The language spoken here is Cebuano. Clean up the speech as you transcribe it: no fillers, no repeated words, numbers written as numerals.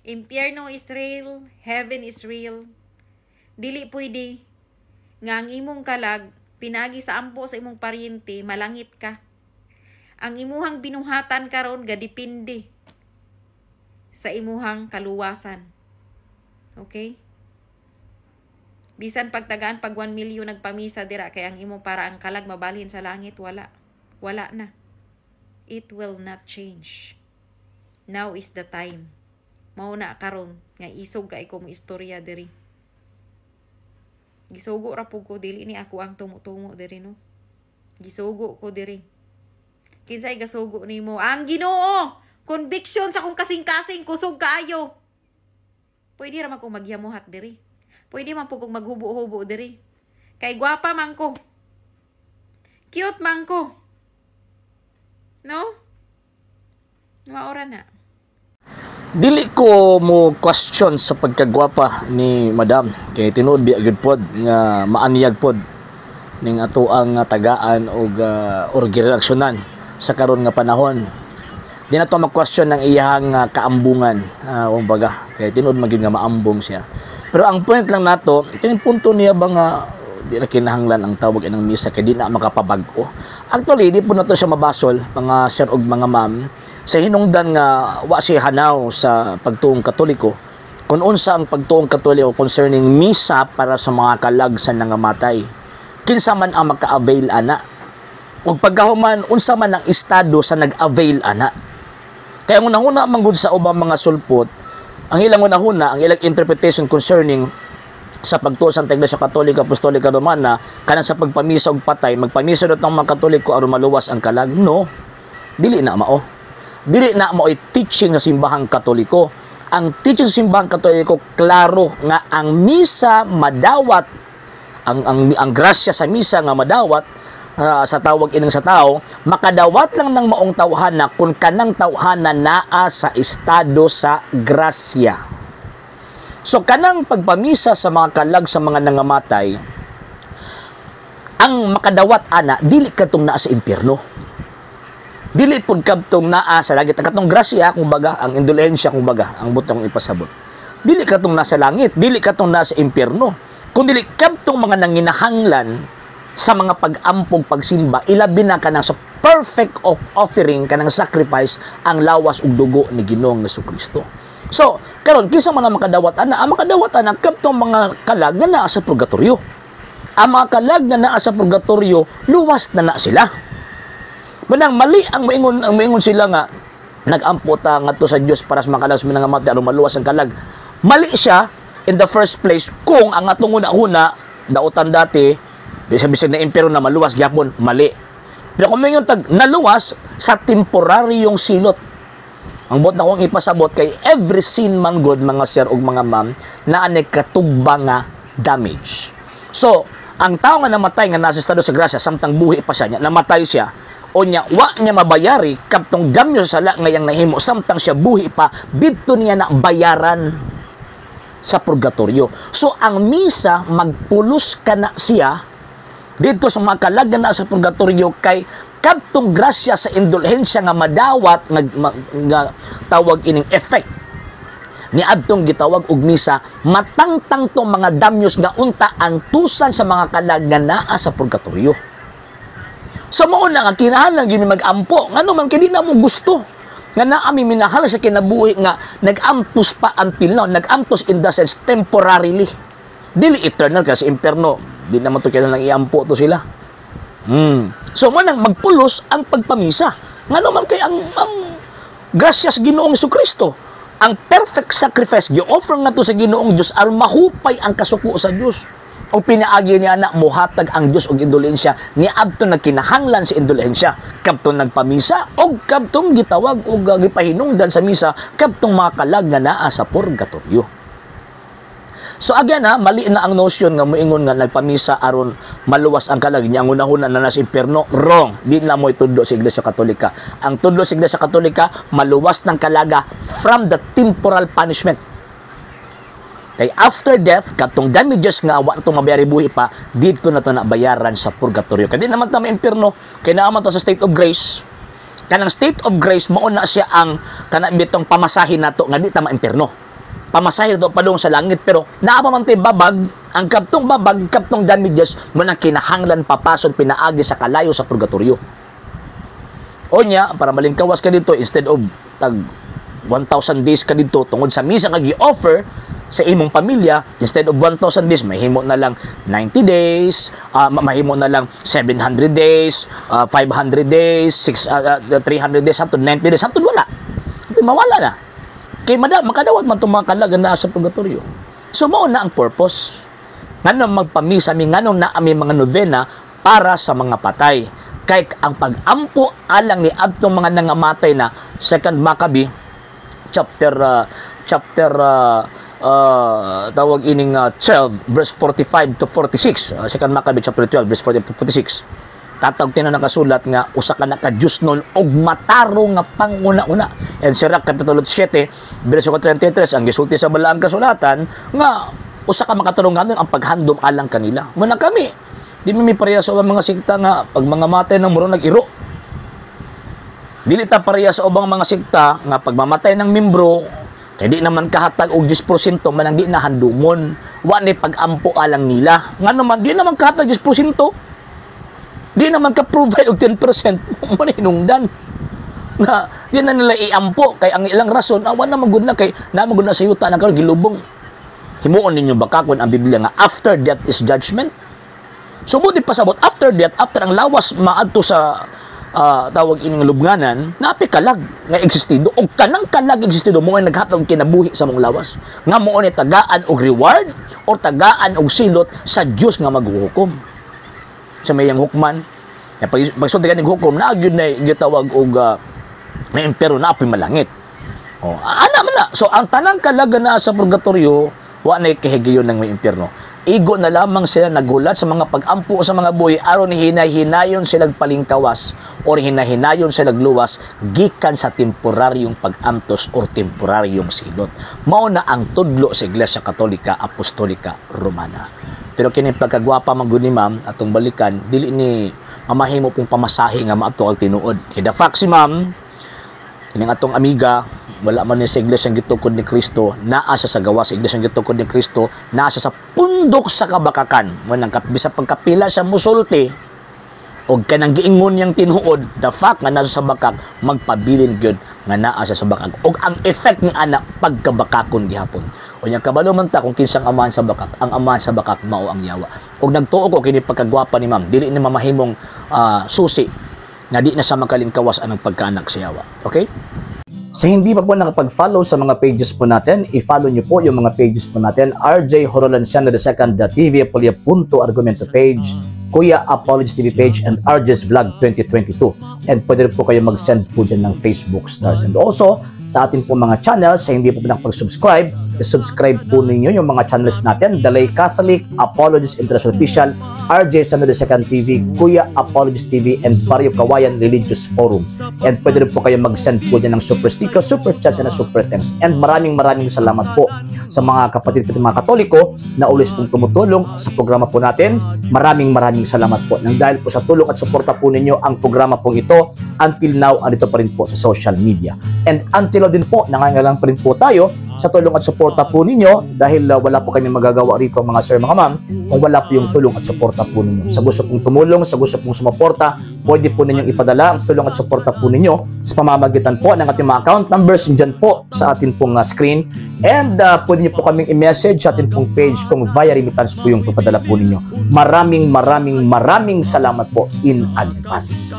Impyerno is real, heaven is real. Dili pwede nga ang imong kalag pinagi sa ampo sa imong paryente, malangit ka. Ang imuhang binuhatan karon gadepende sa imuhang kaluwasan. Okay? Bisan pagtagaan pag 1 million nagpamisa dira kay ang imo para ang kalag mabalhin sa langit, wala. Wala na. It will not change. Now is the time. Mao na karon nga isog kay ko mo istorya diri. Gisugo ra pud ko, dili ni ako ang tumo-tumo diri, no. Gisugo ko diri. Kinsay gasugo nimo? Ang Ginoo. Conviction sa akong kasing-kasing, kusog kaayo. Pwede ra man kong magyamuhat diri. Pwede man pud kong maghubo-hubo diri. Kay gwapa man ko. Cute man ko. No? Maora na. Dili ko mo question sa pagkagwapa ni Madam kay tinuod biya gyud pod nga maanyag pod ning ato ang tagaan og or gireaksyonan sa karon nga panahon. Di na to ma-question ng iyang kaambungan, kumbaga kay tinuod man gyud nga maambong siya. Pero ang point lang nato, kining punto niya ba nga di na kinahanglan ang tawag inang misa kay di na makapabag-o. Actually, di po nato siya mabasol, mga sir og mga ma'am, sa hinungdan nga wa siya hanaw sa pagtuong Katoliko kung unsa ang pagtuong Katoliko concerning misa para sa mga kalag sa nangamatay, kinsa man ang maka-avail ana, ug pagkahuman unsa man ang estado sa nag-avail ana. Kaya ang unahuna man gud sa ubang mga sulpot, ang ilang unahuna, ang ilang interpretation concerning sa pagtuo sa Iglesia Katolika Apostolika Romana, kanang sa pagpamisa og patay, magpamisa daw tang mga Katoliko aron maluwas ang kalag. No, dili na mao. Dili na mao'y teaching sa Simbahang Katoliko. Ang teaching sa Simbahang Katoliko, klaro nga ang misa madawat, ang grasya sa misa nga madawat sa tawag ining sa tao, makadawat lang ng maong tawhana kung kanang tawhana naa sa estado sa grasya. So kanang pagpamisa sa mga kalag sa mga nangamatay, ang makadawat ana dili kadtong naa sa impyerno. Dili pud kadtong naa sa langit. Ang katong grasya kumbaga, ang indulhensya kumbaga, ang butong ipasabot. Dili katong nasa langit, dili katong nasa impyerno. Kung dili kadtong mga nanginahanglan sa mga pag-ampog, pagsimba, ilabi na kanang sa perfect of offering kanang sacrifice, ang lawas ug dugo ni Ginoong Kristo. So, karon, kinsa man ang makadawat ana? Ang makadawat ana kadtong mga kalag nga naa sa purgatorio. Ang mga kalag nga naa sa purgatorio, luwas na na sila. Manang mali ang moingon sila nga nag-ampo ta ngadto sa Dios para sa mga kalag sa mga nangamatay aron maluwas ang kalag. Mali siya in the first place kung ang atong una-una dautan dati bisag bisag na impyerno na maluwas gyapon, mali. Pero kung moingon tag naluwas sa temporaryong silot. Ang buot na kong ipasabot kay every sin man gud, mga sir ug mga ma'am, naa nay katugba nga damage. So, ang tao nga namatay nga nasa estado sa grasya samtang buhi pa siya, niya, namatay siya, o niya wa niya mabayari kadtong damyo sa sala ngayang nahimo samtang siya buhi pa, didto niya na bayaran sa purgatorio. So ang misa magpulos ka na siya dito sa mga kalag na sa purgatorio kay kadtong grasya sa indulhensya nga madawat nga tawag ining effect ni adtong gitawag og misa, matangtang tong mga damyos nga unta antusan sa mga kalag nga naa sa purgatorio. So mao na nga kinahanglan gyud mag-ampo. Ngano man kay di na mo gusto nga naa mi minahal sa kinabuhi nga nag-ampos pa until now, nag-ampos in the sense temporarily. Dili eternal kasi imperno, di naman to kailangan iampo to sila. So mo nang magpulos ang pagpamisa. Ngano man kay ang grasya sa Ginoong Kristo, ang perfect sacrifice gi-offer nga to sa Ginoong Dios aron mahupay ang kasuko sa Dios. O pinaagi niya na muhatag ang Dios og indulhensya ni adto nagkinahanglan sa indulhensya, kadtong nagpamisa og kadtong gitawag og gipahinungdan sa misa, kadtong mga kalag nga naa sa purgatorio. So again ha, mali na ang notion nga moingon nga nagpamisa aron maluwas ang kalag niya, ang unahuna na nasa impierno. Wrong. Di na mo itudlo sa Iglesia Katolika. Ang tudlo sa Iglesia Katolika, maluwas ng kalaga from the temporal punishment. Kay after death, katong damages nga wa na mabayari buhi pa, dito na to nabayaran sa purgatorio. Kay di naman ta ma-impierno, kay naa man ta sa state of grace. Kanang state of grace, mao na siya ang kana bitong pamasahin nato nga di ta ma-impierno. Pamasahe do padung sa langit, pero naa pa man tay babag. Ang kabtong babag, kabtong damages mo nang kinahanglan papason pinaagi sa kalayo sa purgatorio. Onya, para malingkawas ka dito, instead of tag 1,000 days ka dito tungod sa misa nga gi-offer sa imong pamilya, instead of 1,000 days, mahimo na lang 90 days, mahimo na lang 700 days, 500 days, 6, 300 days, up to 90 days, up to wala. Up to mawala na. Kay makadawat man itong mga kalag na sa purgatorio. So mao na ang purpose. Nganong magpamisa mi, nganong naa mi mga novena para sa mga patay. Kay ang pag-ampo alang ni adtong mga nangamatay na, Second Maccabee chapter tawag ining 12 verse 45 to 46. Second Maccabee chapter 12 verse 45 to 46. Tatawag tina nakasulat nga usa ka na ka Diyosnon og matarong nga panguna-una. And Sirach kapitulo 7 verse 33 ang gisulti sa balaang kasulatan nga usa ka makatarunganon ang paghandom alang kanila. Muna kami di mi pareha sa ubang mga sikta nga pag mga matay ng muro nag-iro. Dili ta pareha sa ubang mga sikta nga pag mamatay ng membro kay di naman kahatag og 10% man ang di na handumon. Wa ni pag-ampo alang nila. Ngano man di naman kahatag 10%. Di naman ka provide og 10% mo na hinungdan nga di na nila iampo kay ang ilang rason, awan na magud na kay na magud na sa yuta na karon gilubong. Himuon ninyo bakakon ang Biblia nga after death is judgment. So buti pasabot after death, after ang lawas maadto sa tawag ining lubnganan, napi kalag nga existido, og kanang kalag existido mo ay naghatag kinabuhi sa mong lawas nga mo ni tagaan og reward or tagaan og silot sa Dios nga maghuhukom sa mayang hukman. Ya, pag pagsulti ganing hukom na gyud na gitawag og may impero na apoy malangit. Oh, ana man na. So ang tanang kalaga na sa purgatorio, wa na kahigayon ng may impyerno. Igo na lamang sila naghulat sa mga pag-ampo sa mga buhi aron hinay-hinayon sila palingkawas or hinahinayon sila luwas gikan sa temporaryong pag-antos or temporaryong silot. Mao na ang tudlo sa Iglesia Katolika Apostolika Romana. Pero kini pagkagwapa man gud ni ma'am, atong balikan, dili ni mamahimo pong pamasahe nga maadto ang tinuod. Kay the fact si ma'am, kining atong amiga, wala man ni sa iglesia ang gitukod ni Kristo, naa siya sa gawas sa iglesia ang gitukod ni Kristo, naa siya sa pundok sa kabakakan. Mo nang bisa pagkapila siya musulti og kanang giingon niyang tinuod, the fact nga nasa sa bakak, magpabilin gyud nga naa siya sa bakak. Og ang effect ni ana pagkabakakon gihapon. Unya kabalo man ta kung kinsang amahan sa bakak, ang amahan sa bakak mao ang yawa. Og nagtuo ko kini pagkagwapa ni ma'am, dili ni mamahimong susi na di na sa makalingkawas anang pagkaanak sa yawa. Okay? Sa hindi pa po nakapag-follow sa mga pages po natin, i-follow nyo po yung mga pages po natin. RJ Horolanciano II, TV Apolia Punto Argumento page, Kuya Apologies TV page, and RJ's Vlog 2022. And pwede rin po kayo mag-send po dyan ng Facebook stars. And also, sa atin po mga channels, sa hindi po nakapag-subscribe, i-subscribe po ninyo yung mga channels natin. The Lay Catholic, Apologies International Official, RJ Sano II TV, Kuya Apologies TV, and Barrio Kawayan Religious Forum. And pwede rin po kayo mag-send po dyan ng super sticker, super chats, and super thanks. And maraming maraming salamat po sa mga kapatid ko mga Katoliko na always pong tumutulong sa programa po natin. Maraming maraming salamat po. Nang dahil po sa tulong at suporta po ninyo ang programa pong ito, until now, andito pa rin po sa social media. And until now din po, nangangailangan pa rin po tayo sa tulong at suporta po ninyo dahil wala po kami magagawa rito, mga sir, mga ma'am, kung wala po yung tulong at suporta po ninyo. Sa gusto pong tumulong, sa gusto pong sumuporta, pwede po ninyong ipadala ang tulong at suporta po ninyo sa pamamagitan po ng ating mga account numbers dyan po sa atin pong screen. And pwede niyo po kaming i-message sa atin pong page kung via remittance po yung papadala po ninyo. Maraming maraming maraming salamat po in advance.